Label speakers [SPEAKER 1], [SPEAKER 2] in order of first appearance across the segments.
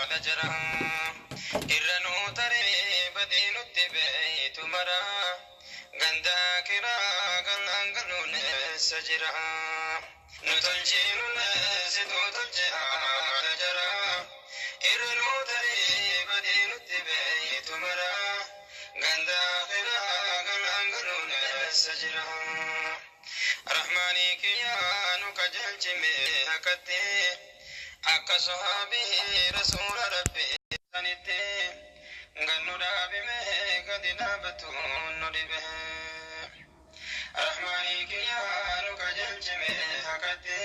[SPEAKER 1] Haala jara irra nuu taree badii nutti beeytu mara ganda kiraa gallaan galuun eessa jira nu tolchiinullee situu tolche haala jara irra nuu taree badii nutti beeytu mara ganda kiraa gallaan galuun eessa jira rahmaanii kiyyaa nu qajeelchime akkatti akka sahaabii rasuula rabbii sanitti gannu dhaabime gadi dhaabatu nu dhibe rahmaanii kiyyaa nu qajeelchime akkatti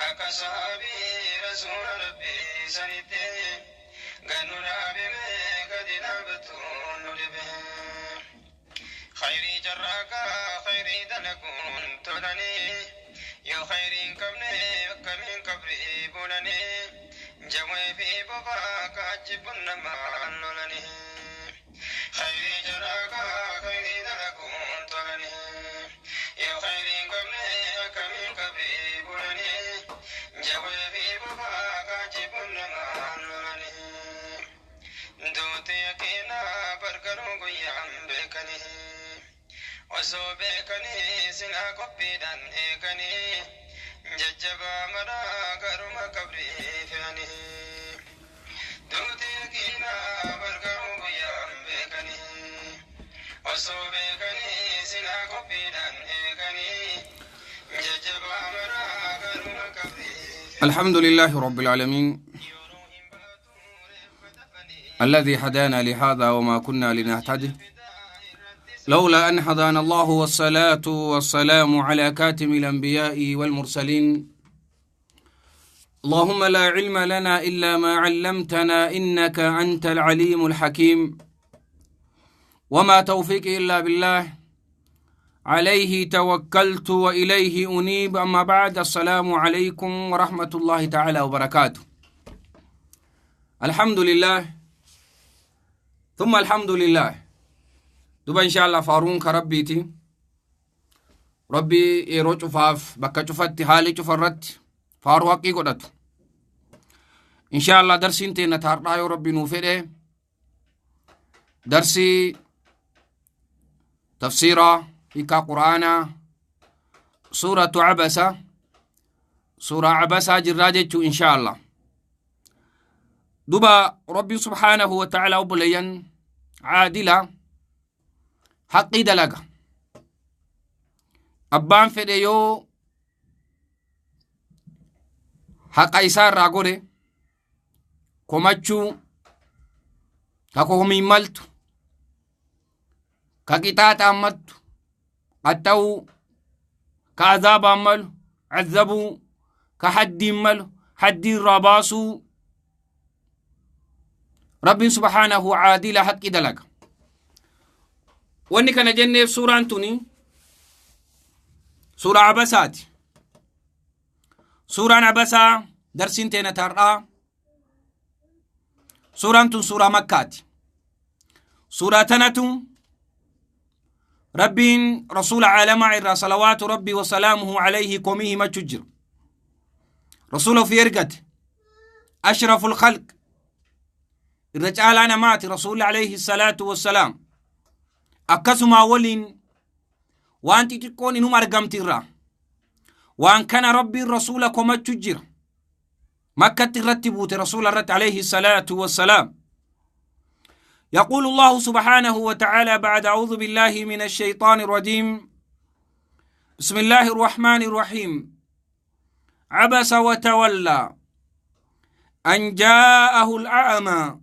[SPEAKER 1] akka sahaabii rasuula rabbii sanitti gannu dhaabime gadi dhaabatu nu dhibe khayrii jarraakaa khayrii dalaguun tolanii yoo khayrii hin qabne akkamiin qabrii bulanii jawwee fi bobaa kaajjibbuun namaan lolanii khayrii jarraakaa khayrii dalaguun tolanii yoo khayrii hin qabne akkamiin qabrii bulanii jawwee fi bobaa kaajjibbuun namaan lolanii duuti yaqiinaa bargaruu guyyaan beekanii osoo beekanii silaa qophiidhaan eeganii jajjabaa maraa garuma qabrii fe'anii duuti yaqiinaa bargaruu guyyaan beekanii osoo beekanii silaa qophiidhaan eeganii jajjabaa maraa garuma qabrii
[SPEAKER 2] الحمد لله رب العالمين
[SPEAKER 1] yeroo hin baatu reeffa dafanii
[SPEAKER 2] الذي هدانا لهذا وما كنا لنهتدي
[SPEAKER 1] fidaa irratti
[SPEAKER 2] لولا أن هدانا الله، والصلاة والسلام على كاتم الأنبياء والمرسلين. اللهم لا علم لنا إلا ما علمتنا إنك أنت العليم الحكيم، وما توفيقي إلا بالله، عليه توكلت وإليه أنيب. أما بعد، السلام عليكم ورحمة الله تعالى وبركاته. الحمد لله ثم الحمد لله. Duba إن شاء الله faaruun ka Rabbiiti. Rabbii yeroo cufaaf bakka cufatti haali cufarratti faaruu haqqii godhatu. إن شاء الله darsiin teenna taardhaa yoo Rabbi nuu fedhe darsii tafsiiraa hiikaa qur'aanaa suuratu Cabasa, suuraa Cabasaa jirraa jechuu إن شاء الله. Duba Rabbiin سبحانه وتعالى obboleeyyan caadila, haqqii dalaga. Abbaan fedhe yoo haqa isaa irraa godhe komachuu ka komiin maltu ka qixaaxaan maltu qaxxa'uu ka azaabaan malu azabuu ka haddiin malu haddii irraa baasuu. Rabbiin سبحانه caadila, haqqi dalaga. Wanni kana jenneef suuraan tuni suuraa Cabasaati. Suuraan Cabasaa darsiin teena tar'aa. Suuraan tun suuraa Makkaati. Suuraa tanatu Rabbiin rasuula caalamaa irraa صلوات ربي وسلامه عليه komii himachuu jira. Rasuula ofii ergate, أشرف الخلق, irra caalaa namaati rasuulli عليه الصلاة والسلام. Akkasumaa waliin waan xixiqqoon inum argamti irraa waan kana Rabbiin rasuula komachuu jira. Makkatti irratti buute rasuula irratti عليه الصلاة والسلام. يقول الله سبحانه وتعالى بعد أعوذ بالله من الشيطان الرجيم، بسم الله الرحمن الرحيم: عبس وتولى أن جاءه الأعمى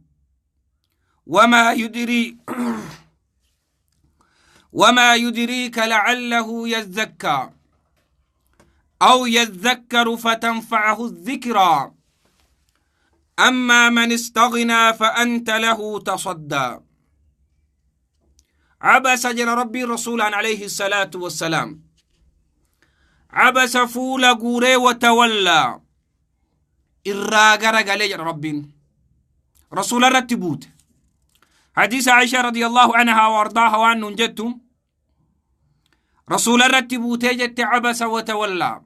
[SPEAKER 2] وما يدريك لعله يزكى أو يذكر فتنفعه الذكرى أما من استغنى فأنت له تصدى. عبس jedha Rabbi رسولا عليه الصلاة والسلام. عبس fuula guuree, وتولى irraa garagalee jedha Rabbiin. Rasuula irratti buute. حديث عائشة رضي الله عنها وأرضاها waan nun jettu rasuula irratti buutee jette. عبس وتولى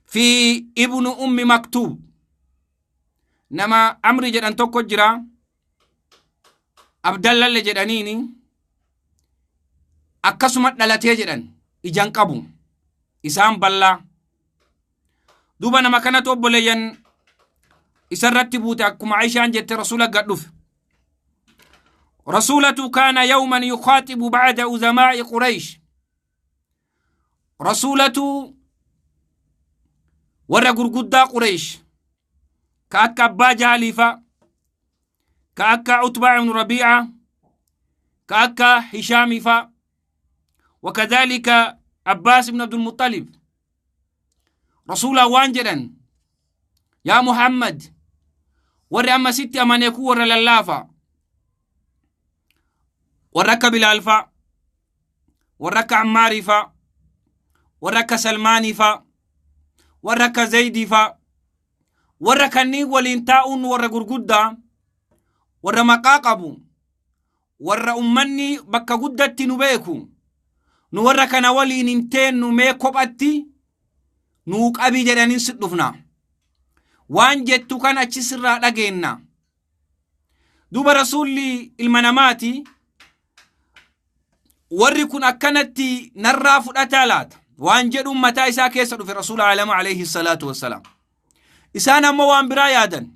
[SPEAKER 2] في ابن أم مكتوم. Nama Amri jedhan tokko jira, Abdallalle jedhaniini, akkasuma dhalatee jedhan, ijan qabu isaan ballaa. Duuba nama kanatu, obboleeyyan, isarratti buute. Akkuma Aishaan jette, Rasuula gad dhufe. Rasuulatu kaana yawman yukhaatibu bacda uzamaa'i Quraysh. Rasuulatu warra gurguddaa Quraysh, ka akka Abbaa Jahaliifa, ka akka Utbaa ibnu Rabiica, ka akka Hishaamiifa, wakadhalika Abbaas ibn Abdulmuxalib, Rasuulaa waan jedhan: "Yaa Muhammad, warri amma sitti amane kun warra lallaafa, warra akka Bilaalfa, warra akka Ammaariifa, warra akka Salmaaniifa, warra akka Zaydiifa. Warra kanniin waliin taa'uun, warra gurguddaa, warra maqaa qabu, warra ummanni bakka guddatti nu beeku, nu warra kana waliin hin teennu. Mee kophatti nuu qabii jedhaniin si dhufna, waan jettu kan achi sirraa dhageenna." Duuba Rasuulli ilma namaati, warri kun akkanatti narraa fudhataa laata waan jedhuun mataa isaa keessa dhufe. Rasuula alama alayhi salaatu wassalaam, isaan ammoo waan biraa yaadan.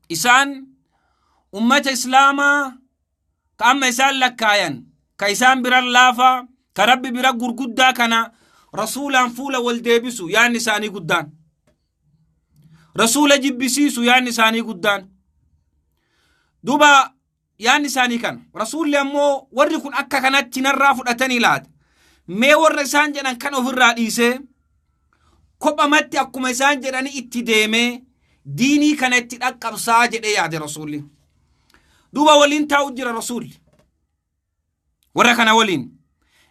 [SPEAKER 2] Isaan ummata Islaamaa ka amma isaan lakkaayan, ka isaan biran laafaa, ka Rabbi bira gurguddaa kana Rasuulaan fuula wal deebisu yaanni isaanii guddaan, Rasuula jibbisiisu yaanni isaanii guddaan. Duuba yaanni isaanii kana. Rasuulli ammoo warri kun akka kanatti narraa fudhatanii laata? Mee warra isaan jedhan kan ofirraa dhiisee, kophamatti akkuma isaan jedhanii itti deemee diinii kana itti dhaqqabsaa jedhee yaade Rasuulli. Duuba waliin taa'u jira Rasuulli warra kana waliin.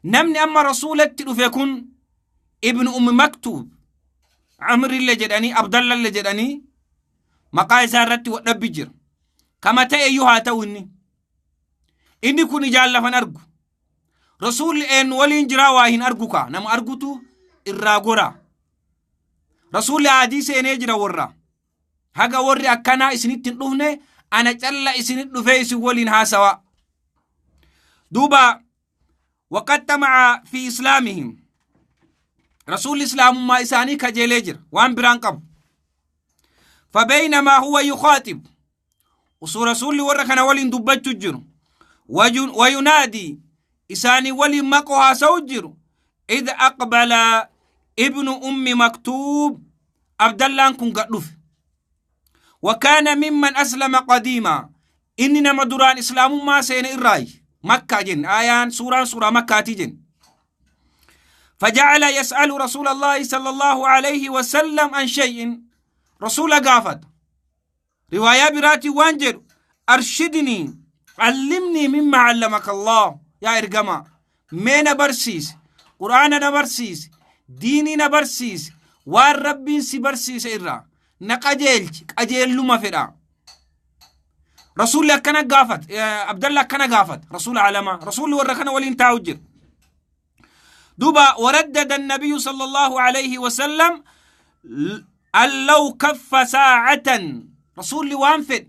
[SPEAKER 2] Namni amma Rasuulatti dhufe kun Ibnu Ummi Maktuub, Amrillee jedhanii, Abdallallee jedhanii, maqaa isaa irratti wadhabbi jira. Kama ta'e iyyuu haa ta'u, inni kun ijaan lafan argu. Rasuulli eenyu waliin jiraa waa hin argu, kaa nama argutu irraa gora. Rasuulli aadii seenee jira warra. Haga warri akkanaa isinitti hin dhufne, ana calla isinit dhufee isin waliin haasawa. Duuba waqad xamaca fi islaamihim. Rasuulli Islaamummaa isaanii kajeelee jira, waan biraan qabu. فبينما هو يخاطب, osoo Rasuulli warra kana waliin dubbachuu jiru, وينادي, isaanii waliin maqoo haasa'u jiru, إذ أقبل ابن أم مكتوم. Abdallaan kun gad dhufe. وكان ممن أسلم قديما. Inni nama duraan Islaamummaa seene irraayi. Makkaa jenne, aayaan suuraan suuraa Makkaatii jenne. فجعل يسأل رسول الله صلى الله عليه وسلم عن شيء. رسول قافت. رواية براتي وانجر: "أرشدني، علمني مما علمك الله." Yaa ergamaa, mee na barsiisi, Qur'aana na barsiisi, diinii na barsiisi, waan Rabbiin si barsiise irraa na qajeelchi, qajeelluma fedha. Rasuulli akkana gaafat, Abdalla akkana gaafat Rasuula alamaa. Rasuulli warra kana waliin taa'u jira. Duuba وردد النبي صلى الله عليه وسلم أن لو كف ساعة. رسول waan fedhe.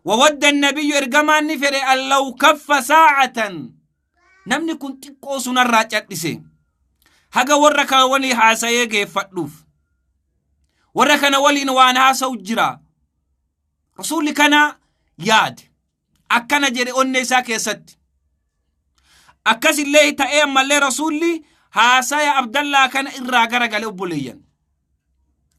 [SPEAKER 2] وود النبي, ergamaan ni fedhe, أن لو كف ساعة, namni kun xiqqoo sunarraa cadhise, haga warra kana walii haasa'ee geeffadhuuf. Warra kana waliin waan haasa'u jira. Rasuulli kana yaade, akkana jedhe onne isaa keessatti. Akkasillee ta'ee, ammallee Rasuulli haasaya Abdallaa kana irraa garagale. Obboleeyyan,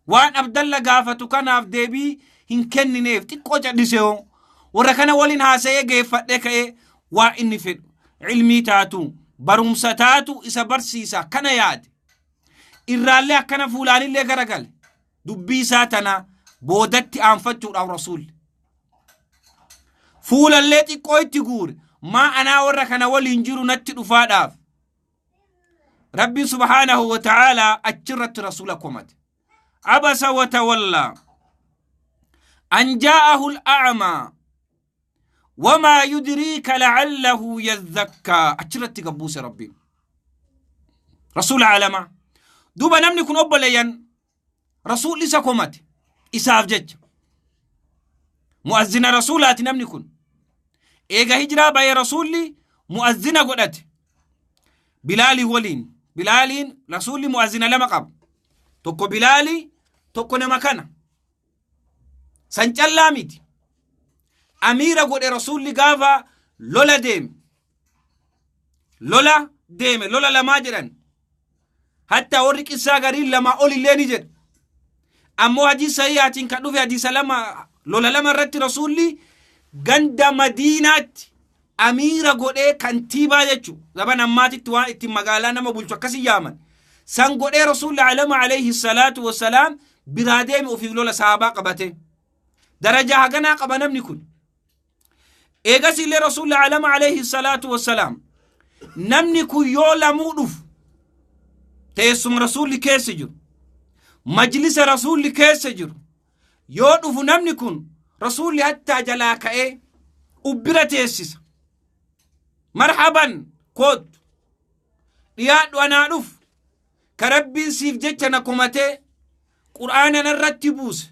[SPEAKER 2] waan Abdalla gaafatu kanaaf deebii hin kennineef. Xiqqoo cadhise hoo warra kana waliin haasa'ee geeffadhe ka'ee, waa inni fedhu, ilmii taatu, barumsa taatu, isa barsiisa kana yaade. Irraallee akkana fuulaanillee garagale. Dubbii isaa tana boodatti aanfachuudhaaf Rasuulli fuulallee xiqqoo itti guure. Maa anaa warra kana waliin jiru natti dhufaadhaaf? Rabbiin سبحانه وتعالى achirratti Rasuula komate: عبس وتولى أن جاءه الأعمى وما يدريك لعله يزكى. Achirratti gabbuuse Rabbiin Rasuula alamaa. Duuba namni kun, obboleeyyan, Rasuulli isa komate. Isaaf jecha. Mu'azzina rasuulaati namni kun. Eega hijiraa ba'ee rasuulli mu'azzina godhate. Bilaalii waliin. Bilaaliin rasuulli mu'azzina lama qaba. Tokko Bilaalii tokko nama kana. San callaa miti. Amiira godhe rasuulli gaafa lola deeme. Lola deeme lola lamaa jedhan. Hatta warri qissaa gariin lamaa ol illee ni jedha. Ammoo hadiisa sahihaatiin kan dhufe hadiisa lama lola lama irratti rasuulli ganda Madiinaatti amiira godhee kantiibaa jechu zaban ammaatitti waan ittiin magaalaa nama bulchu akkasi yaaman. San godhee rasuulli alama alayhi salaatu wassalaam biraa deeme ofiif lola sahabaa qabate. Darajaa haganaa qaba namni kun. Eegas illee rasuulli alama alayhi salaatu wassalaam namni kun yoo lamuu dhufu teessuma rasuulli keessa jiru majlisa rasuulli keessa jiru yoo dhufu namni kun rasuulli hattaa jalaa ka'ee ubbira teessisa marhaban koottu dhiyaadhu anaa dhufu ka rabbiin siif jecha na komatee qur'aana narratti buuse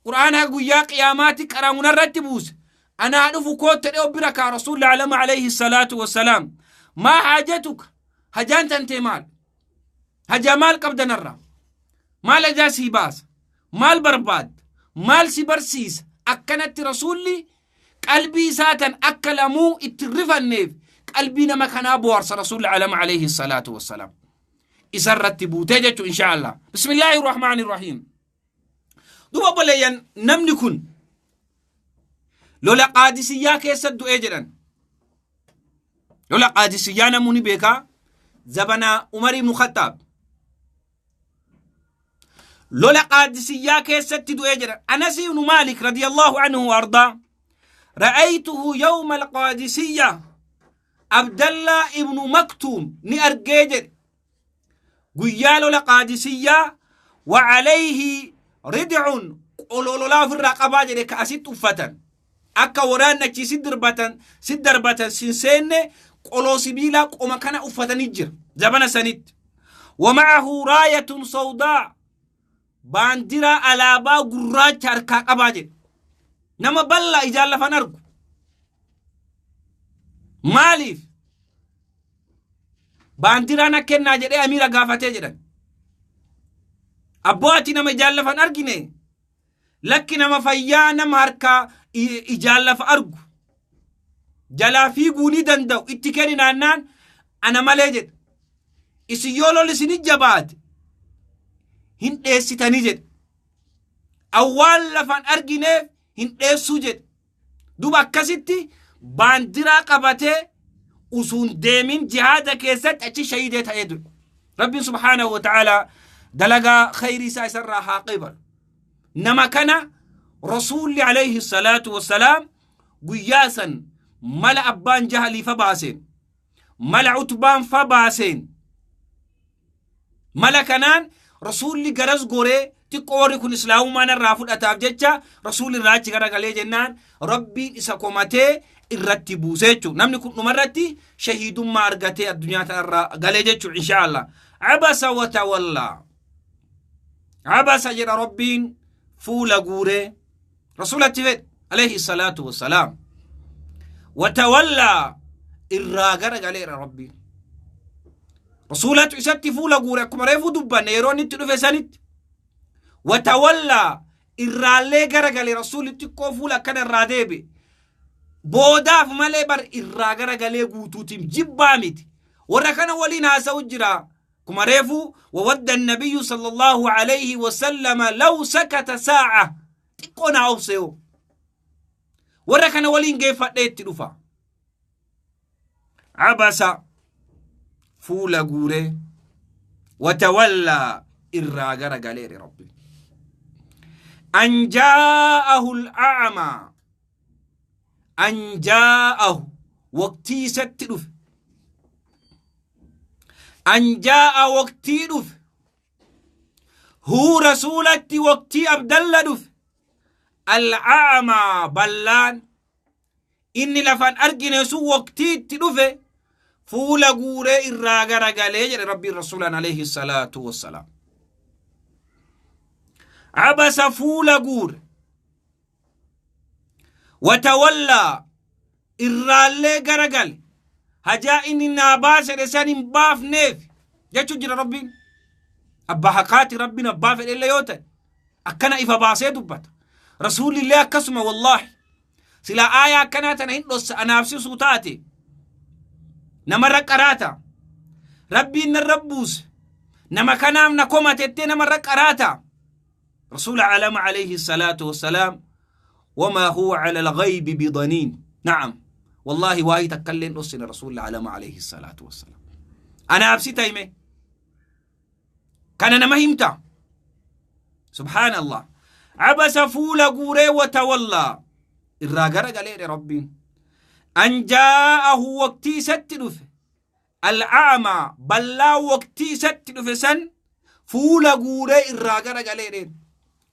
[SPEAKER 2] qur'aana guyyaa qiyaamaatti qaramu narratti buuse anaa dhufu koottu jedhee ubbira kaa rasuulli alama alayhi salaatu wassalaam maa haajatuka hajaan tantee maal Hajaa maal qabda narraa? Maal hajaa sii baasa? Maal barbaadda? Maal si barsiisa? Akkanatti rasuulli qalbii isaa tan akka lamuu itti hin rifanneef qalbii nama kanaa bohaarsa rasuulli alama alayhi salaatu wassalaam. Isa irratti buutee jechuun inshaa Allah. Bismillaahi rahmaani rahiim. Duba obboleeyyan namni kun lola qaadisiyyaa keessa du'ee jedhan. Lola qaadisiyyaa namuu ni beekaa. Zabana Umar ibn Khattaab. Lola qaadisiyyaa keessatti du'ee jedhan. Anas ibn Maalik radiyallahu anhu wa ardaa. Ra'aytuhu yawma al-qaadisiyya. Abdallaa ibnu Maktuum ni argee jedhe. Guyyaa lola qaadisiyyaa wa alayhi rid'un qoloo lolaa ofirraa qabaa jedhe ka asitti uffatan akka waraanni achii si dirbatan si darbatan sin seenne qoloo sibiilaa qoma kana uffatanii jira zabana sanitti wa ma'ahu raayatun sawdaa baandiraa alaabaa gurraacha harkaa qabaa jedhe nama bal'aa ijaan lafan argu maaliif Baandiraa na kennaa jedhee amiira gaafatee jedhan. Abboo ati nama ijaan lafa hin argine lakki nama fayyaa nama harkaa ijaan lafa argu jalaa fiiguu ni danda'u itti kenni naannaan ana malee jedhe. Isin yoo lolli isin jabaate hin dheessitanii jedhe. Awwaal lafa hin argineef hin dheessuu jedhe. Duba akkasitti baandiraa qabatee usuun deemin jihaada keessatti achi shahiidee ta'ee du'e. Rabbiin subhaanahu wa ta'aalaa dalagaa khayrii isaa isarraa haa qeebalu. Nama kana Rasuulli alayhi salaatu wassalaam guyyaa san mala abbaan jahalii fa baaseen mala utbaan fa baaseen Mala kanaan rasuulli garas goree xiqqoo warri kun islaamummaa narraa fudhataaf jecha rasuulli irraa achi garagalee jennaan rabbiin isa komatee irratti buusee jechuudha. Namni kun dhumarratti shahiidummaa argatee addunyaa tanarraa galee jechuudha inshaa Allah. Abasa wa tawallaa. Abasa jedha rabbiin fuula guuree rasuulatti fedhe alayhi salaatu wassalaam. Watawallaa irraa garagaleera rabbiin. Rasuulatu isatti fuula guure akkuma reefuu dubbanne yeroo inni itti dhufe sanitti. Watawallaa irraallee garagale rasuulli xiqqoo fuula akkana irraa deebi'e. Boodaaf malee bar irraa garagalee guutuutiin jibbaa miti. Warra kana waliin haasa'u jira. Akkuma reefuu wawadda nabiyyu sallallahu alayhi wasallama law sakata saa'a xiqqoo naa obse yoo. Warra kana waliin geeffadhee itti dhufa. Abasa fuula guuree watawallaa irraa gara galeere rabbi. An jaa'ahu al'a'maa an jaa'ahu waqtii isatti dhufe an jaa'a waqtii dhufe huu rasuulatti waqtii abdalla dhufe al'aamaa ballaan inni lafan argine sun waqtii itti dhufe fuula guuree irraa garagalee jedhe rabbiin rasuulaan alayhi salaatu wassalaam. Abasa fuula guure. Watawallaa irraallee garagale. Hajaa inni naa baase san hin baafneef jechuu jira Rabbiin. Abbaa haqaati Rabbiin abbaa fedhellee yoo ta'e akkana ifa baasee dubbata. Rasuulillee akkasuma wallaahi. Silaa aayaa akkanaa tana hin dhossa anaafsisuu taate namarra qaraata. Rabbiin narra buuse nama kanaaf na komatettee namarra qaraata. Rasuula alama alayhi salaatu wassalaam wamaa huwa ala alghaybi bidaniin. Na'am. Wallaahi waahii takkallee hin dhossine Rasuulli alama alayhi salaatu wassalaam. Anaafsita hime. Kana nama himta. Subhaanallah. Abasa fuula guuree watawallaa. Irraa gara galeedhe Rabbiin. An jaa'ahu waqtii isatti dhufe. Al'aamaa ballaa waqtii isatti dhufe san fuula guuree irraa gara galeedhe.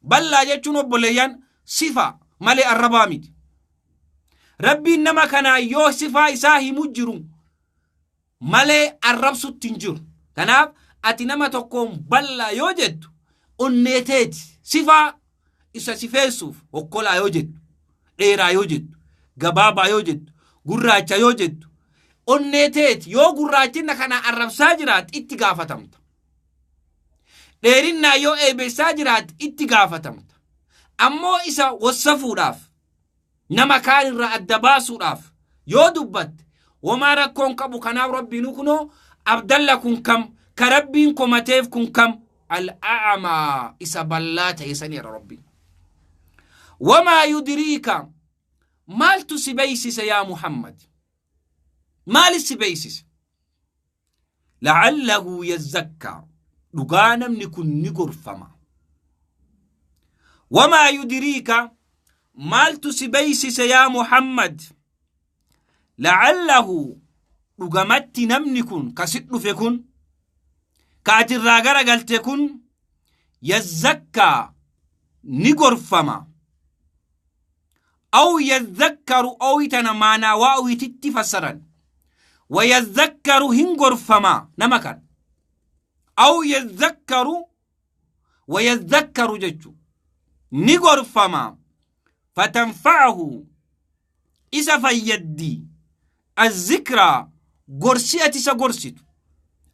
[SPEAKER 2] Ballaa jechuun obboleeyyan sifa malee arrabaa miti. Rabbiin nama kanaa yoo sifaa isaa himu jiru malee arrabsutti hin jiru. Kanaaf ati nama tokkoon bal'aa yoo jettu onneeteeti sifaa isa sifeessuuf hokkolaa yoo jettu dheeraa yoo jettu gabaabaa yoo jettu gurraacha yoo jettu onneeteeti yoo gurraachina kana arrabsaa jiraat itti gaafatamta. Dheerinnaa yoo eebessaa jiraat itti gaafatamta. Ammoo isa wassafuudhaaf nama kaan irraa adda baasuudhaaf yoo dubbatte womaa rakkoon qabu. Kanaaf Rabbiin kunoo Abdalla kun kam ka Rabbiin komateef kun kam al'aamaa isa ballaa ta'e saniira Rabbiin. Wamaa yudiriika maaltu si beeysise yaa Muhammad? Maali si beeysise? La'allahu yazzakkaa dhugaa namni kun ni gorfama. Wamaa yudiriika maaltu si beeysise yaa Muhammad? La'allahu dhugamatti namni kun ka si dhufe kun ka ati irraa garagalte kun yazzakkaa ni gorfama. Aw yadhakkaru owi tana maanaa waawititti fassaran. Wa yadhakkaru hin gorfama nama kan. Aw yadhakkaru wa yadhakkaru jechu ni gorfama. Fatanfa'ahu isa fayyaddi azzikraa gorsi ati isa gorsitu.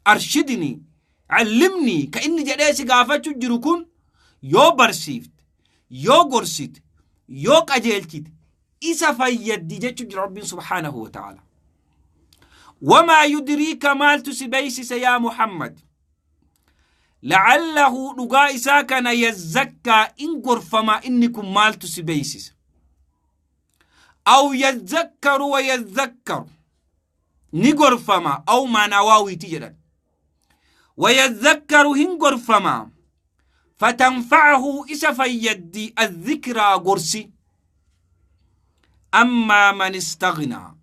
[SPEAKER 2] Arshidni callimni ka inni jedhee si gaafachuu jiru kun yoo barsiifte yoo gorsite yoo qajeelchite isa fayyaddi jechuu jira Rabbiin subhaanahu wa ta'ala. Wamaa yudiriika maaltu si beeysise yaa Muhammad? La'allahu dhugaa isaa kana yazzakkaa in gorfamaa inni kun maaltu si beeysise? Aw yazzakkaru wa yazzakkaru ni gorfama aw maanaa waawiiti jedhan. Wa yazzakkaru hin gorfama fatanfa'ahu isa fayyaddi azzikraa gorsi. Ammaa man istaghnaa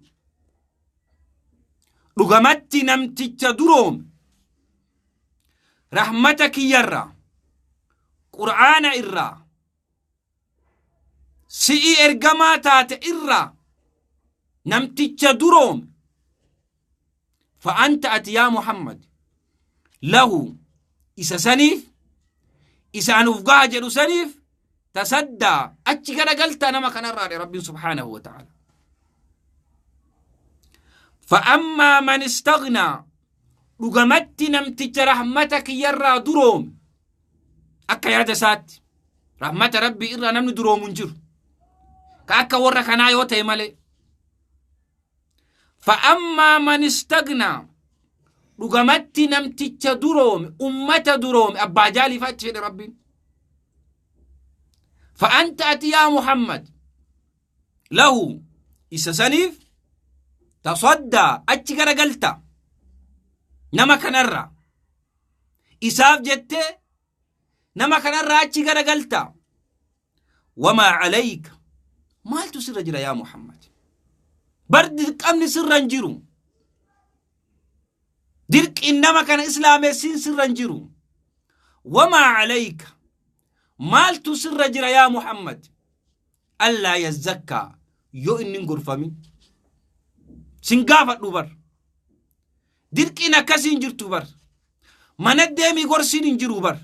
[SPEAKER 2] dhugamatti namticha duroome rahmata kiyyarraa qur'aana irraa si'i ergamaa taate irraa namticha duroome fa'anta ati yaa Muhammad lahu isa saniif isa an uf gaha jedhu saniif tasaddaa achi garagaltaa nama kanarraa dhe Rabbiin subhaanahu wa ta'ala. Fa'ammaa man istaghnaa dhugamatti namticha rahmata kiyyarraa duroome akka yaada isaatti rahmata Rabbii irraa namni duroomu hin jiru ka akka warra kanaa yoo ta'e malee. Fa'ammaa man istagnaa dhugamatti namticha duroome ummata duroome abbaa jaaliif achi fedhe Rabbiin. Fa'anta ati yaa Muhammad lahu isa saniif tasaddaa achi garagalta nama kanarraa isaaf jettee nama kanarraa achi garagalta. Wamaa calayka maaltu sirra jira yaa Muhammad? Bar dirqamni sirra hin jiru. Dirqiin nama kana islaamessiin sirra hin jiru. Wamaa calayka maaltu sirra jira yaa Muhammad? Allaa yazzakkaa yoo inni hin gorfamin. Sin gaafadhu bar. Dirqiin akkasii hin jirtu bar. Mana deemii gorsiin hin jiru bar.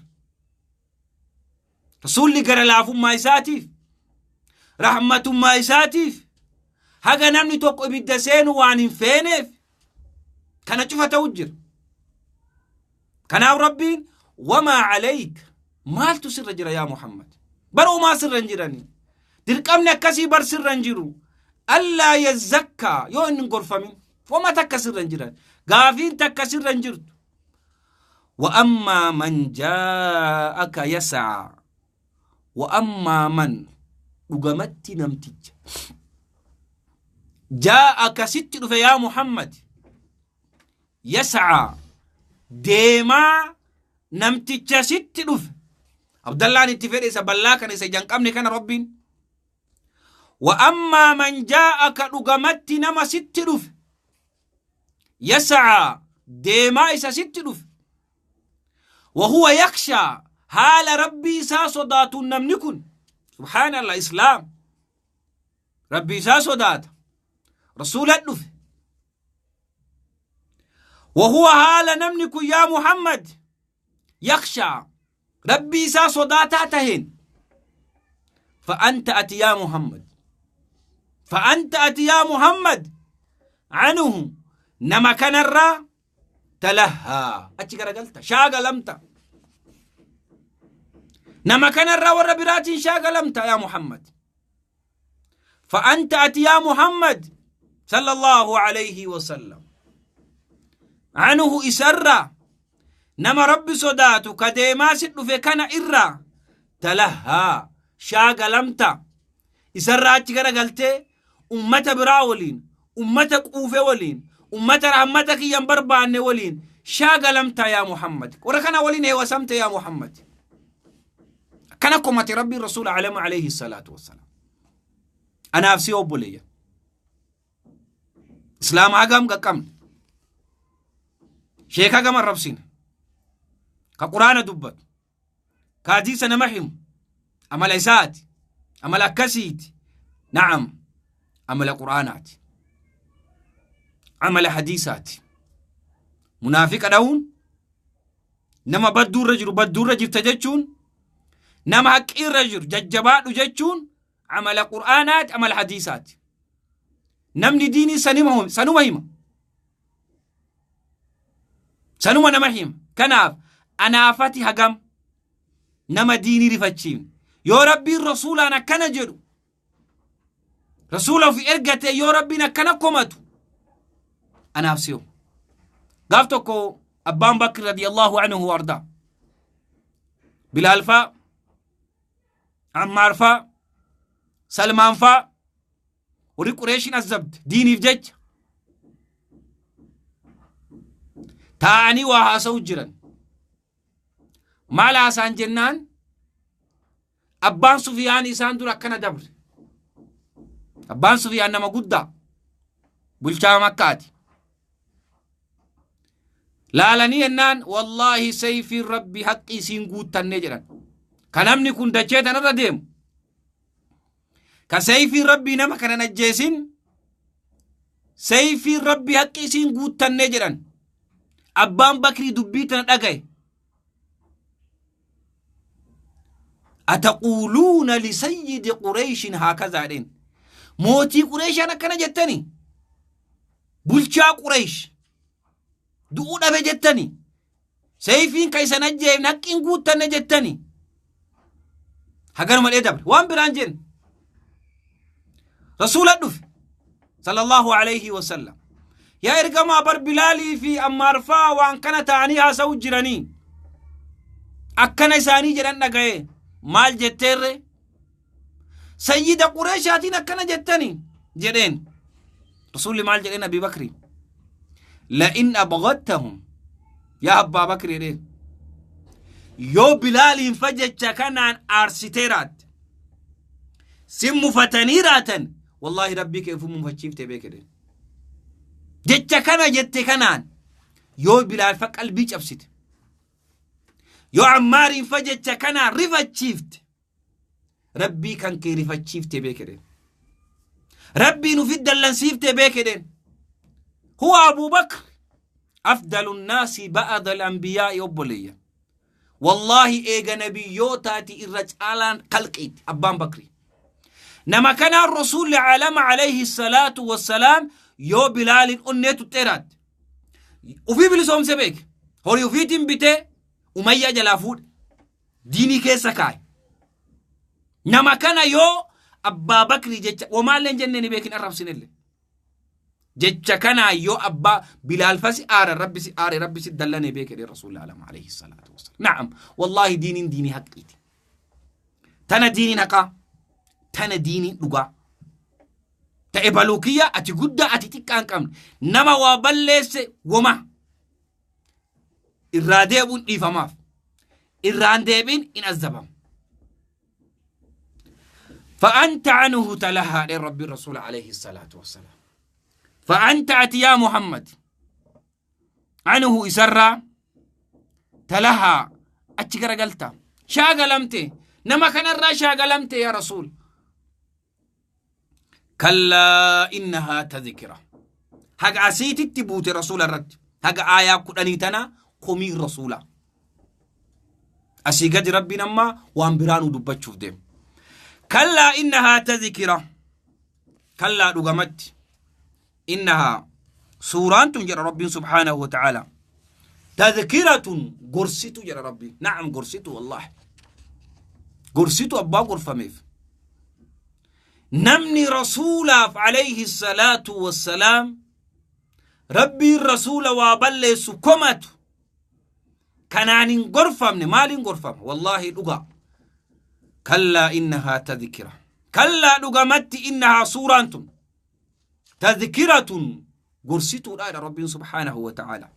[SPEAKER 2] Rasuulli gara laafummaa isaatiif, rahmatummaa isaatiif, haga namni tokko ibidda seenu waan hin feeneef kana cufa ta'u jira. Kanaaf Rabbiin wamaa alayk maaltu sirra jira yaa Muhammad? Bar umaa sirra hin jirani. Dirqamni akkasii bar sirra hin jiru. Allaa yazzakkaa yoo inni hin gorfamin. Wama takka sirra hin jiran. Gaafiin takka sirra hin jirtu. Wa ammaa man jaa'aka yas'aa. Wa ammaa man dhugamatti namticha. Jaa'aka sitti dhufe yaa Muhammad. Yas'aa deemaa namticha sitti dhufe. Abdallaan itti fedhe isa ballaa kana isa ija hin qabne kana Rabbiin. Wa ammaa man jaa'aka dhugamatti nama sitti dhufe. Yas'aa deemaa isa sitti dhufe. Wa huwa yakshaa haala Rabbii isaa sodaatuun namni kun. Subhaanallah Islaam. Rabbii isaa sodaata. Rasuula dhufe. Wahuwa haala namni kun yaa Muhammad yakshaa rabbii isaa sodaataa taheen fa'anta ati yaa Muhammad fa'anta ati yaa Muhammad anhu nama kanarraa talahaa achi garagalta shaagalamta nama kanarraa warra biraatiin shaagalamta yaa Muhammad فأنت أتي يا محمد صلى الله عليه وسلم عنه إسرى نما ربي صداتو كديما سدو في كان إرى تلها شاغلمتا إسرى أتشكرا قلتي أمة براولين أمة قوفة ولين أمة رحمتك ينبربان ولين شاغلمتا يا محمد وركنا ولين وسمت يا محمد Akkana komate Rabbiin Rasuula alama alayhi salaatu wassalaam. Anaaf si obboleeyya. Islaama hagam qaqqabne. Sheeka hagam arrabsine. Ka quraana dubbatu. Ka hadiisa nama himu. Amala isaati. Amala akkasiiti. Na'am. Amala quraanaati. Amala hadiisaati. Munaafiqa dha'uun nama badduu irra jiru badduu irra jirta jechuun nama haqqii irra jiru jajjabaadhu jechuun amala qur'aanaati amala hadiisaati namni diinii sanuma sanuma hima sanuma nama hima kanaaf anaafati hagam nama diinii rifachiifne yoo rabbiin rasuulaan akkana jedhu Rasuula ofi ergatee yoo rabbiin akkana komatu anaaf si'u. Gaaf tokko abbaan Bakri radiyallahu anhu ardaa. Bilaal faa, Ammaar faa, Salmaan faa warri Qureeshiin azzabde diiniif jecha taa'anii waa haasa'u jiran. Maal haasa'an jennaan Abbaan Sufiyaan isaan dura akkana dabre. Abbaan Sufiyaan nama guddaa. Bulchaa Makkaati. Laalanii jennaan wallaahi sayfiin rabbi haqqii isiin guuttannee jedhan. Ka namni kun dachee tanarra deemu. Ka sayfiin rabbii nama kana hin ajjeesin sayfiin rabbi haqqii isiin guuttannee jedhan. Abbaan Bakrii dubbii tana dhagaye. Ataquuluuna lisayyidi Qureeshin haakazaa jedheen. Mootii Qureeshaan akkana jettani. Bulchaa Qureesh du'uu dhabe jettani. Seeyfiin ka isan ajjeefne haqqiin guuttanne jettani. Haganuma dhee dabre waan biraan jenne. Rasuula dhufe sallallahu alayhi wasallam. Yaa ergamaa bar Bilaalii fi Ammaar faa waan kana ta'anii haasa'u jiranii. Akkana isaanii jedhan dhaga'ee maal jetteerre? Sayyida Qureeshaatiin akkana jettani jedheen. Rasuulli maal jedheen Abii Bakri? La'in abghadtahum yaa Abbaa Bakri jedheen. Yoo Bilaaliin fa jecha kanaan aarsiteeraatte. Sin mufatanii raatan wallaahi rabbii kee ufin mufachiifte beeke jedheen. Jecha kana jette kanaan yoo Bilaal fa qalbii cabsite. Yoo Ammaariin fa jecha kanaan rifachiifte. Rabbii kan kee rifachiifte beeke jedheen. Rabbiin ufit dallansiifte beeke jedheen. Huwa Abuu Bakr afdalu nnaasi ba'ada al-anbiyaa'i obboleeyyan. Wallaahi eega nabiyyootaati irra caalaan kalqiiti abbaan bakri. Nama kanaan rasuulli alama alayhi salaatu wassalaam yoo bilaaliin onnee tuxxeeraatti. Ufii bilisoomse beeke. Horii ufiitiin bitee umayyaa jalaa fuudhe. Diinii keessa kaaye. Nama kana yoo abbaa bakrii jecha womaallee hin jennee ni beekin arrabsinellee. Jecha kanaa yoo abbaa Bilaal fasi aara rabbi si aare rabbi si dallane beeke jedhe rasuulli alama alayhi salaatu wassalaam. Na'am wallaahi diiniin diinii haqqiiti. Tana diiniin haqaa. Tana diiniin dhugaa. Ta'e baluu kiyya ati guddaa ati xiqqaa hin qabne nama waa balleesse woma irraa deebi'uun dhiifamaaf irraan deebiin in azzabama. فأنت عنه تلهى لرب الرسول عليه الصلاة والسلام فأنت أتي يا محمد عنه إسرى تلهى أتشكر قلت شاقلمت نما كان الرا شاقلمت يا رسول كلا إنها تذكرة حق أسيتي تبوت رسول الرد حق آية كدني قمي رسولا Asii gadi Rabbiin amma waan biraa nu dubbachuuf deema. Kallaa innahaa tadhkira. Kallaa dhugamatti. Innahaa suuraan tun jedha Rabbiin subhaanahu wa ta'ala. Tadhkiratun gorsitu jedha Rabbiin. Na'am gorsitu wallaahi. Gorsitu abbaa gorfameef. Namni rasuulaaf alayhi salaatu wassalaam Rabbiin rasuula waa balleessu komatu kanaan hin gorfamne maaliin gorfama wallaahi dhugaa kallaa innahaa tadhkira kallaa dhugamatti innahaa suuraan tun tadhkiratun gorsituudha jedha rabbiin subhaanahu wa ta'aala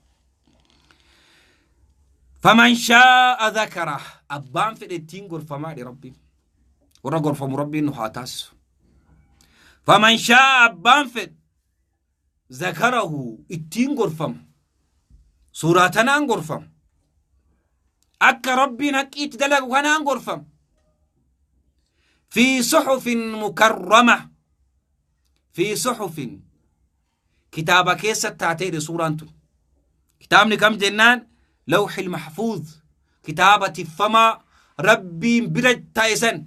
[SPEAKER 2] faman shaa'a dhakara abbaan fedhe ittiin gorfamaa jedhe rabbiin warra gorfamu rabbiin nu haa taasisu faman shaa'a abbaan fedhe zakarahu ittiin gorfama suuraa tanaan gorfama akka rabbiin haqqiitti dalagu kanaan gorfama fi suxufin mukarrama fi suxufin kitaaba keessa taateedha suuraan tun kitaabni kam jennaan lawxil mahfuuz kitaaba tiffamaa rabbiin bira ta'e san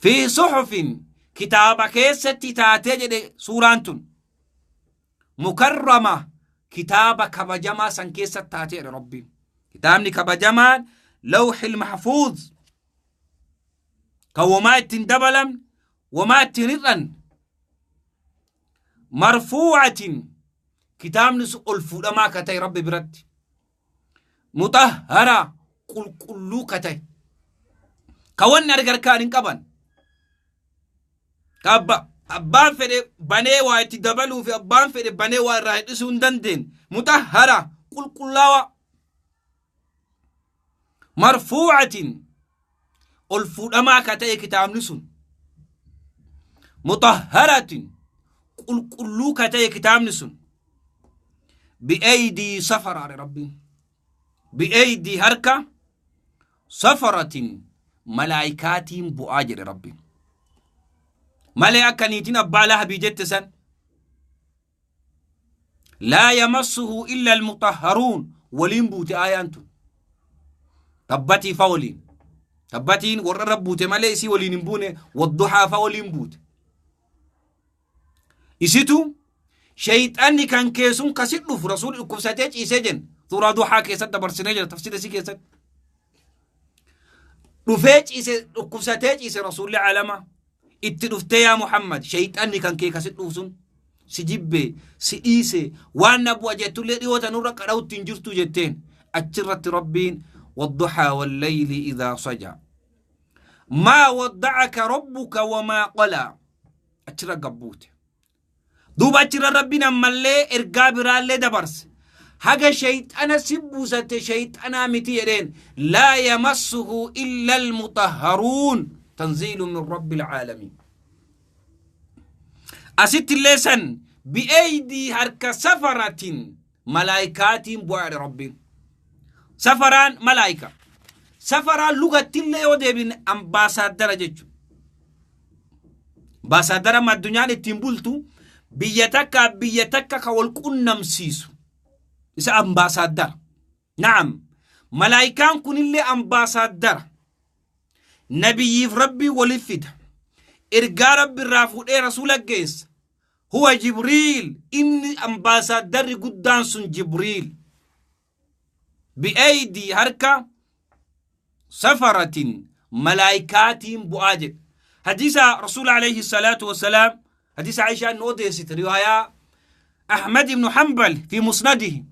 [SPEAKER 2] Fi suhufin kitaaba keessatti taatee jedhe suuraan tun. Mukarrama kitaaba kabajamaa san keessatti taatee jedhe Rabbiin. Kitaabni kabajamaan lawxil mahfuuz kan womaa ittiin dabalamne womaa ittiin hir'anne marfuu'atin kitaabni sun ol fuudhamaa akka ta'e Rabbi biratti. Muxahhara qulqulluu ka ta'e ka wanni argarkaan hin qaban ka abba abbaan fedhe banee waa itti dabaluu fi abbaan fedhe banee waa irraa hir'isuu hin dandeenye muxahhara qulqullaawa marfuu'atin ol fuudhamaa ka ta'e kitaabni sun muxahharatin qulqulluu ka ta'e kitaabni sun bi'eeydii safaraadha rabbiin bi'eeydii harka safaratin malaayikaatiin bu'aa jedhe rabbiin malee akka niitiin abbaa lahabii jette san laa yamassuhu illa almutahharuun waliin buute aayaan tun tabbatii fa waliin tabbatiin warra irra buute malee isii waliin hin buune wadduhaa fa waliin buute Isitu sheyxanni kan kee sun kasi dhufu rasuulli dhukkubsatee ciisee jenna. Suuraa duhaa keessatti dabarsinee jira tafsiira isii keessatti. Dhufee ciise dhukkubsatee ciise rasuulli alama itti dhuftee yaa Muhammad sheyxanni kan kee kasi dhufu sun si jibbee si dhiise waan na bu'a jettullee dhiyoota nurra qadha'utti hin jirtu jetteen achirratti rabbiin wadduhaa wallayli idaa saja maa wadda'aka rabbuka wamaa qalaa achirra gabbuute. Duuba achirra rabbiin ammallee ergaa biraallee dabarse. Haga shayxana si buusatte shayxanaa miti jedheen laa yamassuhu illa almutahharuun tanziilu min rabbil caalamiin. Asitti illee san bi'eeydii harka safaratin malaayikaatiin bu'aa jedhe rabbiin. Safaraan malaayika. Safaraan lugattillee yoo deebine ambaasaaddara jechuudha. Ambaasaaddara amma addunyaan ittiin bultu biyya takka biyya takka ka wal qunnamsiisu isa ambaasaaddara. Na'am. Malaayikaan kunillee ambaasaaddara. Nabiyyiif Rabbii waliif fida. Ergaa Rabbi irraa fuudhee rasuula geessa. Huwa Jibriil, inni ambaasaaddarri guddaan sun Jibriil. Bi'eeydii harka safaratin malaayikaatiin bu'aa jedhe. Hadiisa Rasuula alayhi salaatu wassalaam, hadiisa Aishaan nu odeessite, riwaayaa Ahmad ibnu Hanbal fi musnadihi.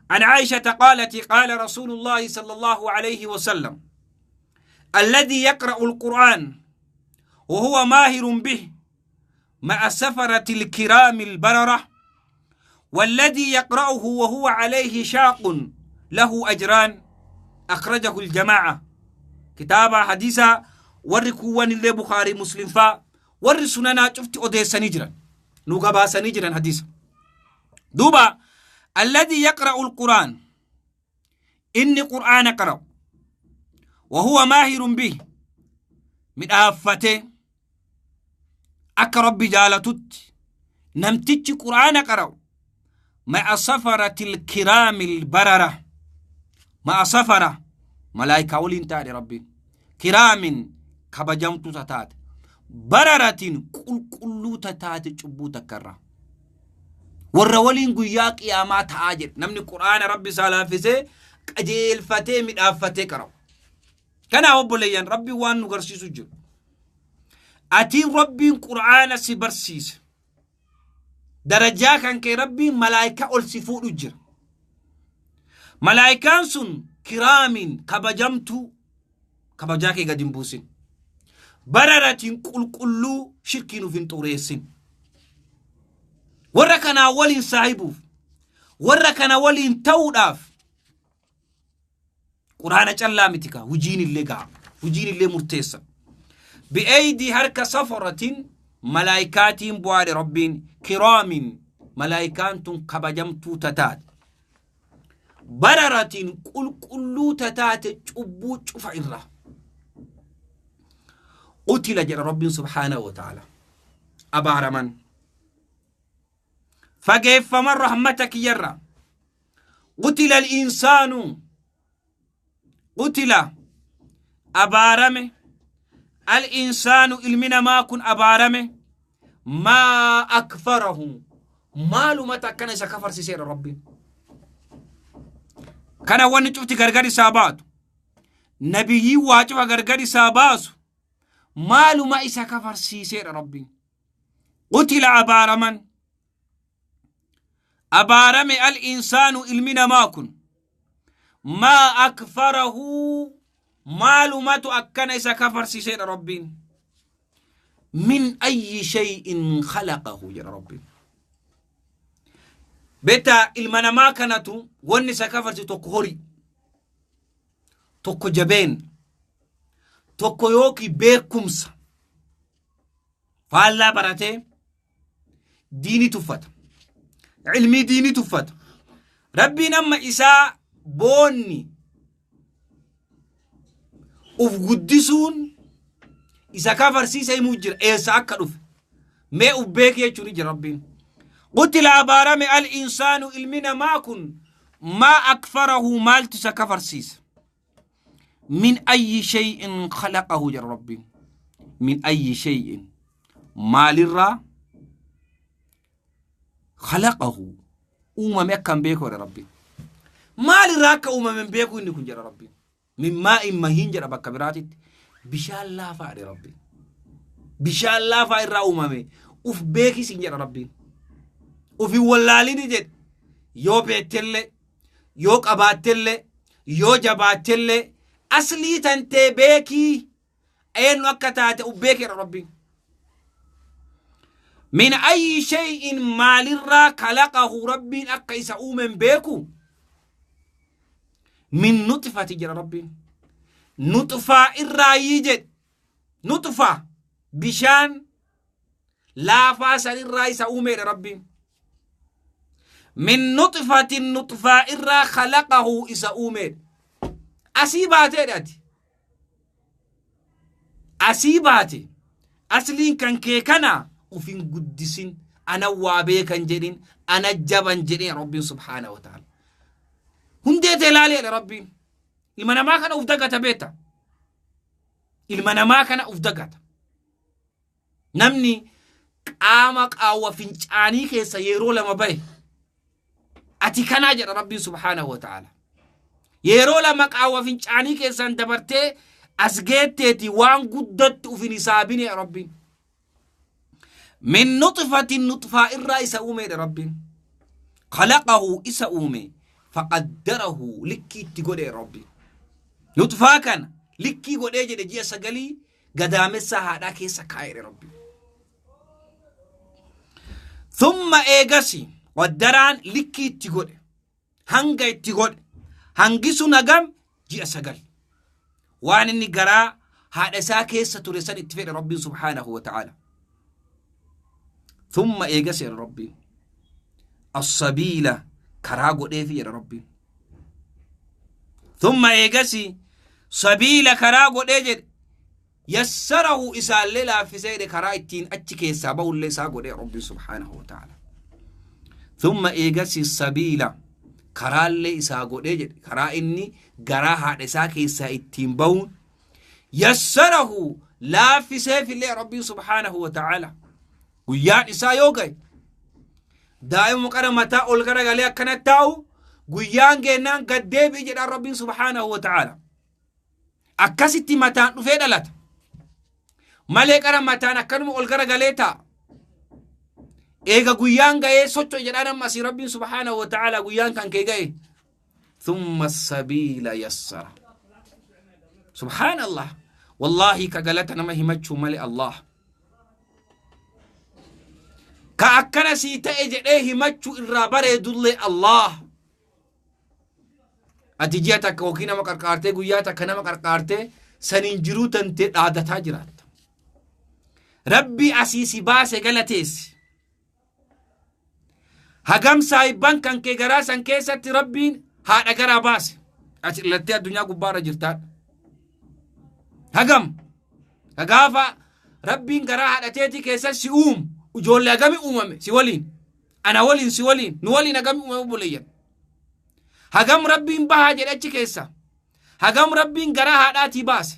[SPEAKER 2] عن عائشة قالت: قال رسول الله صلى الله عليه وسلم: الذي يقرأ القرآن وهو ماهر به مع سفرة الكرام البررة، والذي يقرأه وهو عليه شاق له أجران. أخرجه الجماعة. كتابة حديثة وركوان اللي بخاري مسلم فا ور سننا شفت أوديسا نجرا نوغباسا نجرا حديثة دوبا. الذي يقرأ القرآن، إني قرآن قرأ، وهو ماهر به، من آفته أك ربي جالتت، نمتج قرآن قرأ، مع سفرة الكرام البررة، مع سفرة ملائكة ولين تاري ربي، كرام كبجمت تتات، بررة كل كل تتات جبو تكرر warra waliin guyyaa qiyaamaa ta'aa jedhe namni Qur'aana Rabbi isaa laaffisee qajeelfatee midhaaffatee qara'u. Kanaaf obboleeyyan, Rabbi waan nu garsiisu jiru. Atiin Rabbiin Qur'aana si barsiise. Darajaa kan kee Rabbiin malaayikaa ol si fuudhu jira. Malaayikaan sun kiraamin kabajamtuu, kabajaa kee gadi hin buusin. Bararatiin qulqulluu, shirkiin uf hin xureessin. Warra kanaa waliin saahibuuf, warra kana waliin ta'uudhaaf Quraana callaa miti kaa, hujiin illee ga'a. Hujiin illee murteessa. Bi'eeydii harka safaratin malaayikaatiin bu'aadhe Rabbiin, kiraamin malaayikaan tun kabajamtuu tataate. Bararatiin qulqulluu tataate cubbuu cufa irraa. Qutila jedha Rabbiin subhaanahu wa ta'ala. Abaaraman. Fageeffaman rahmata kiyyarraa. Qutila al-insaanu, qutila abaarame, al-insaanu ilmi namaa kun abaarame, maa akfarahu maalumata akkana isa kafarsiseera Rabbiin. Kana wanni cufti gargar isaa baatu. Nabiyyiin waa cufa gargar isaa baasu maaluma isa kafarsiiseera Rabbiin. Qutila abaaraman, abaarame al insaanu ilmi namaa kun, maa akfarahu maalumatu akkana isa kafarsiiseedha Rabbiin. Min ayyi shay'in khalaqahu jedha Rabbiin. Beektaa, ilma namaa kanatu wanni isa kafarsiisu tokko horii, tokko jabeen, tokko yookiin beekumsa faallaa baratee diinii tuffata. Ilmii diinii tuffata. Rabbiin amma isaa boonni uf guddisuun isa kafarsiisa himuu jira, eessa akka dhufe. Mee uf beeki jechuun jira Rabbiin. Qutila abaarame al insaanu ilmi namaa kun, maa akfarahu maaltu isa kafarsiisa. Min ayyi shay'in khalaqahu jedha Rabbiin. Min ayyi shay'in maalirraa khalaqahu uumame akka hin beeku jedha Rabbiin. Maalirraa akka uumame hin beeku inni kun jedha Rabbiin. Min maa'in mahiin jedha bakka biraatitti. Bishaan laafaa jedha Rabbiin. Bishaan laafaa irraa uumame uf beekisiin jedha Rabbiin. Uf hin wallaalini jedhe. Yoo beektellee, yoo qabaattellee, yoo jabaattellee, aslii tantee beekii, eenyu akka taate uf beekeedha Rabbiin. Min ayyi shay'in maalirraa kalaqahu Rabbiin akka isa uumen beeku. Min nuxfati jedha Rabbiin. Nuxfaa irraayyii jedhe. Nuxfaa bishaan laafaa sanirraa isa uumeedha Rabbiin. Min nuxfatin nuxfaa irraa kalaqahu isa uumeedha. Asii baateedha ati. Asii baate, asliin kan kee kana uf hin guddisin, ana waa beekan jedhin, ana jaban jedhin Rabbiin subhaanahu wa ta'ala. Hundee tee laali jedhe Rabbiin. Ilma namaa kana uf dagata beekta. Ilma namaa kana uf dagata. Namni qaama qaawwa fincaanii keessa yeroo lama bahe ati kanaa jedha Rabbiin subhaanahu wa ta'ala. Yeroo lama qaawwa fincaanii keessaan dabartee as geetteeti waan guddatti uf hin hisaabine Rabbiin. Min nuxfatin nuxfaa irraa isa uumeedha Rabbiin. Khalaqahu isa uume faqaddarahu likkii itti godhe Rabbiin. Nuxfaa kana likkii godhee jedhe ji'a sagalii gadaamessaa haadhaa keessa kaa'eedha Rabbiin. Thumma eegasi qaddaraan likkii itti godhe hanga itti godhe hangi sun hagam ji'a 9 waan inni garaa haadha isaa keessa ture san itti fedhe Rabbiin subhaanahu wa ta'ala. Thumma eegasi jedha Rabbiin as-sabiila karaa godheefi jedha Rabbiin. Thumma eegasi sabiila karaa godhee jedhe yassarahu isaallee laaffisee jedhe karaa ittiin achi keessaa bahullee isaa godhe Rabbiin subhaanahu wa ta'ala. Thumma eegasi sabiila karaallee isaa godhee jedhe karaa inni garaa haadha isaa keessaa ittiin bahuun yassarahu laaffiseefillee Rabbiin subhaanahu wa ta'ala. Guyyaan isaa yoo gahe daa'ima qara mataa ol garagalee akkana taa'u guyyaan geennaan gad deebi'i jedhaan Rabbiin subhaanahu wa ta'ala. Akkasitti mataan dhufee dhalata. Malee qara mataan akkanuma ol garagalee taa'a. Eega guyyaan ga'ee socho'i jedhaan amma asii Rabbiin subhaanahu wa ta'ala guyyaan kan kee ga'e. Thumma sabiila yassara. Subhaanallah. Wallaahi ka galata nama himachuu malee Allah. Ka akkana sii ta'e jedhee himachuu irraa bareedullee Allah. Ati ji'a takka yookiin nama qarqaartee guyyaa takka nama qarqaartee saniin jiruu tantee dhaadataa jiraatta. Rabbi asii si baase galateessi. Hagam saayibban kan kee garaa san keessatti Rabbiin haadha garaa baase. Ati dhalattee addunyaa gubbaarra jirtaadha. Hagam gaafa Rabbiin garaa haadha teetii keessa si uumu ijoollee hagami uumame si waliin. Ana waliin si waliin nu waliin hagami uumame obboleeyyan. Hagam Rabbiin bahaa jedhe achi keessa. Hagam Rabbiin garaa haadhaatii baase.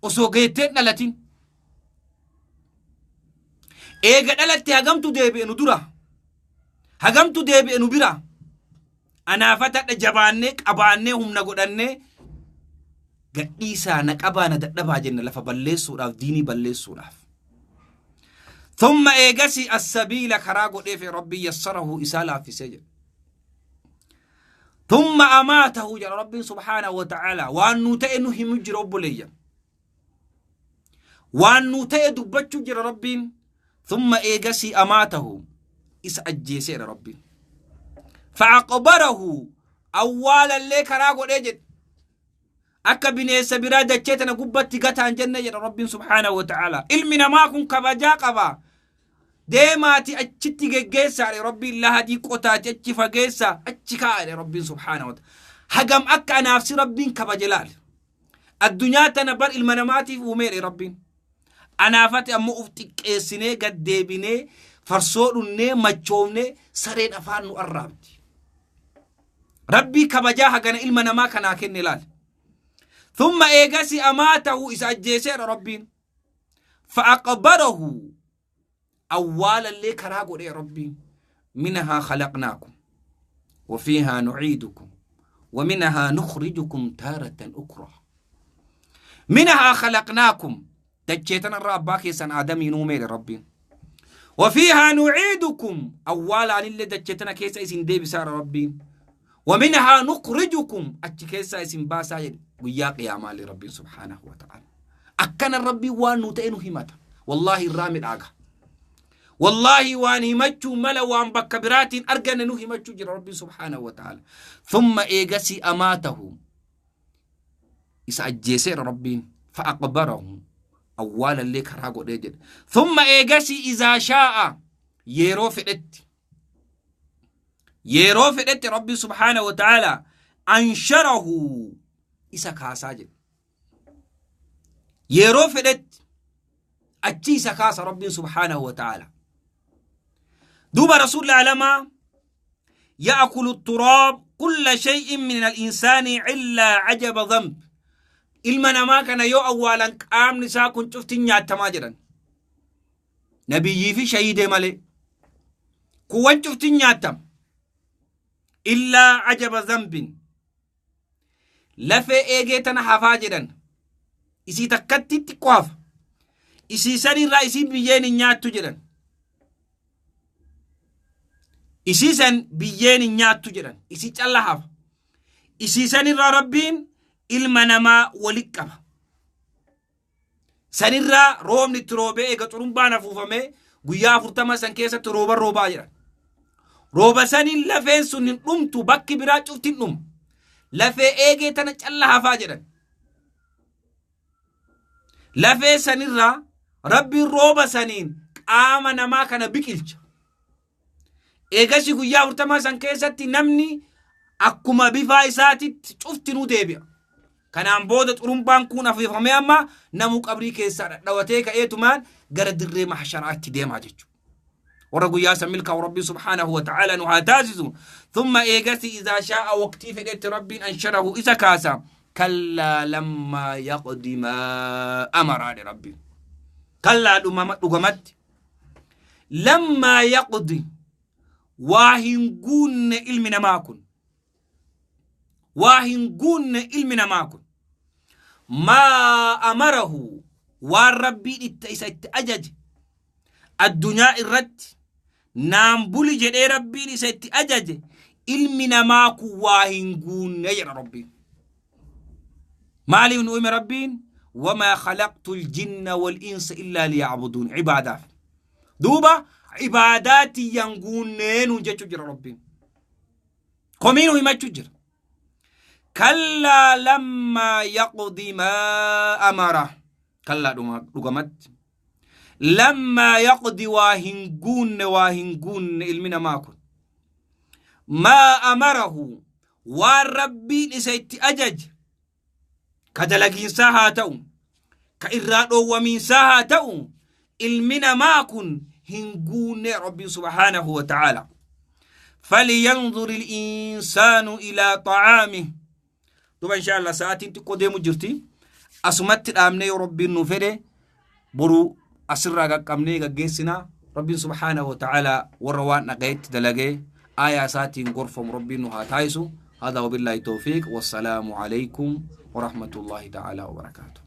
[SPEAKER 2] Osoo geetteen dhalatin. Eega dhalatte hagamtu deebi'e nu dura. Hagamtu deebi'e nu bira. Anaafatadha jabaannee qabaannee humna godhannee gadhiisaa na qabaa na dadhabaa jenna lafa balleessuudhaaf diinii balleessuudhaaf. Thumma eegasi assabiila karaa godheefi Rabbiin yassarahu isaa laaffisee jedha. Thumma amaatahu jedha Rabbiin subhaanahu wa ta'ala waan nuu ta'e nu himu jira obboleeyyan. Waan nuu ta'e dubbachuu jira Rabbiin. Thumma eegasii amaatahu isa ajjeeseera Rabbiin. Fa'aqbarahu awwaalallee karaa godhee jedhe. Akka bineensa biraa dachee tana gubbatti gataan jenne jedha Rabbiin subhaanahu wa ta'ala. Ilmi namaa kun kabajaa qaba. Deemaati achitti geggeessaadhe Rabbiin lahadii qotaati achi fageessaa achi kaa'adhe Rabbiin subhaanahu wa ta'ala. Hagam akka anaaf si Rabbiin kabaje laal. Addunyaa tana bar ilma namaatiif uumeedhe Rabbiin. Anaaf ati ammoo uf xiqqeessinee gad deebinee farsoo dhunnee machoofnee sareen afaan nu arraabdi. Rabbii kabajaa hagana ilma namaa kanaa kenne laal. Thumma eegasi amaatahu isa ajjeeseera Rabbiin. Fa'aqbarahu awwaalallee karaa godhee Rabbiin. Minhaa khalaqnaakum wafiihaa nuciidukum waminhaa nukhrijukum taaratan ukraa. Minhaa khalaqnaakum dachee tanarraa abbaa keessan Aadamiin uumeedha Rabbiin. Wafiihaa nuciidukum awwaalaanillee dachee tana keessa isin deebisaadha Rabbiin. Waminhaa nukhrijukum achi keessaa isin baasaa jedhe guyyaa qiyaamaallee Rabbiin subhaanahu wa ta'ala. Akkana Rabbiin waan nu ta'e nu himata. Wallaahi irraa midhaaga. Wallaahi waan himachuu mala waan bakka biraatiin arganne nu himachuu jira Rabbiin subhaanahu wa ta'ala. Thumma eegasii amaatahu isa ajjeeseera Rabbiin fa'aqbarahu awwaalallee karaa godhee jedhe. Thumma eegasii izaa shaa'a yeroo fedhetti yeroo fedhetti Rabbiin subhaanahu wa ta'ala ansharahu isa kaasaa jedhe. Yeroo fedhetti achi isa kaasa Rabbiin subhaanahu wa ta'ala. Duuba Rasuulli alamaa Ya'kulu turaab kulla shay'in min al-insaani illaa ajaba dhanb. Ilma namaa kana yoo awwaalan qaamni isaa kun cufti nyaatamaa jedhan. Nabiyyii fi shahiidee malee. Kuwwan cufti nyaatama. Illaa ajaba dhanbin. Lafee eegee tana hafaa jedhan. Isii takkatti xiqqoo hafa. Isii sanirraa isii biyyeen hin nyaattu jedhan. Isii san biyyeen hin nyaattu jedhan. Isii calla hafa. Isii sanirraa Rabbiin ilma namaa walitti qaba. Sanirraa roobni itti roobee eega xurumbaan afuufamee guyyaa 40 san keessatti rooba roobaa jedhan. Rooba saniin lafeen sun hin dhumtu, bakki biraa cufti hin dhumu. Lafee eegee tana calla hafaa jedhan. Lafee sanirraa Rabbiin rooba saniin qaama namaa kana biqilcha. Eegasi guyyaa 40 san keessatti namni akkuma bifaa isaatitti cuftinuu deebi'a. Kanaan booda xurumbaan kun afuufamee amma namuu qabrii keessaa dhadhawatee ka'eetumaan gara dirree mahsharaatti deemaa jechuudha. Warra guyyaa san milkaa'u Rabbiin subhaanahu wa ta'aala nu haa taasisu. Thumma eegasi izaa shaa'a waqtii fedhetti Rabbiin ansharahu isa kaasa. Kallaa lammaa yaqdi maa amaraa jedhe Rabbiin. Kallaa dhugamatti. Lammaa yaqdi waa hin guunne ilmi namaa kun. Waa hin guunne ilmi namaa kun. Maa amarahu waan Rabbiin itti isa itti ajaje addunyaa irratti naan buli jedhee Rabbiin isa itti ajaje ilmi namaa kun waa hin guunne jedha Rabbiin. Maaliif nu uume Rabbiin? Wamaa khalaqtu ljinna wal insa illaa liya'buduun ibaadaaf. Duuba ibaadaa tiyyan guunnee nuun jechuu jira Rabbiin. Komii nu himachuu jira. Kallaa lammaa yaqdi maa amara. Kallaa dhugamatti. Lammaa yaqdi waa hin guunne, waa hin guunne ilmi namaa kun. Maa amarahu waan Rabbiin isa itti ajaje ka dalagiinsaa haa ta'u, ka irraa dhoowwamiinsaa haa ta'u, ilmi namaa kun hin guunne Rabbiin subhaanahu wa ta'aala. Falyanzur al-insaanu ilaa xa'aamih. Duba insha Allah sa'aatiin xiqqoo deemu jirti. Asumatti dhaabnee yoo Rabbiin nu fedhe boru asirraa qaqqabnee gaggeessina. Rabbiin subhaanahu wa ta'ala warra waan dhagayetti dalagee aayaa isaatiin gorfamu Rabbiin nu haa taasisu. Hada wabillahi tawfiiq, wassalaamu alaykum wa rahmatullahi ta'ala wa barakaatuh.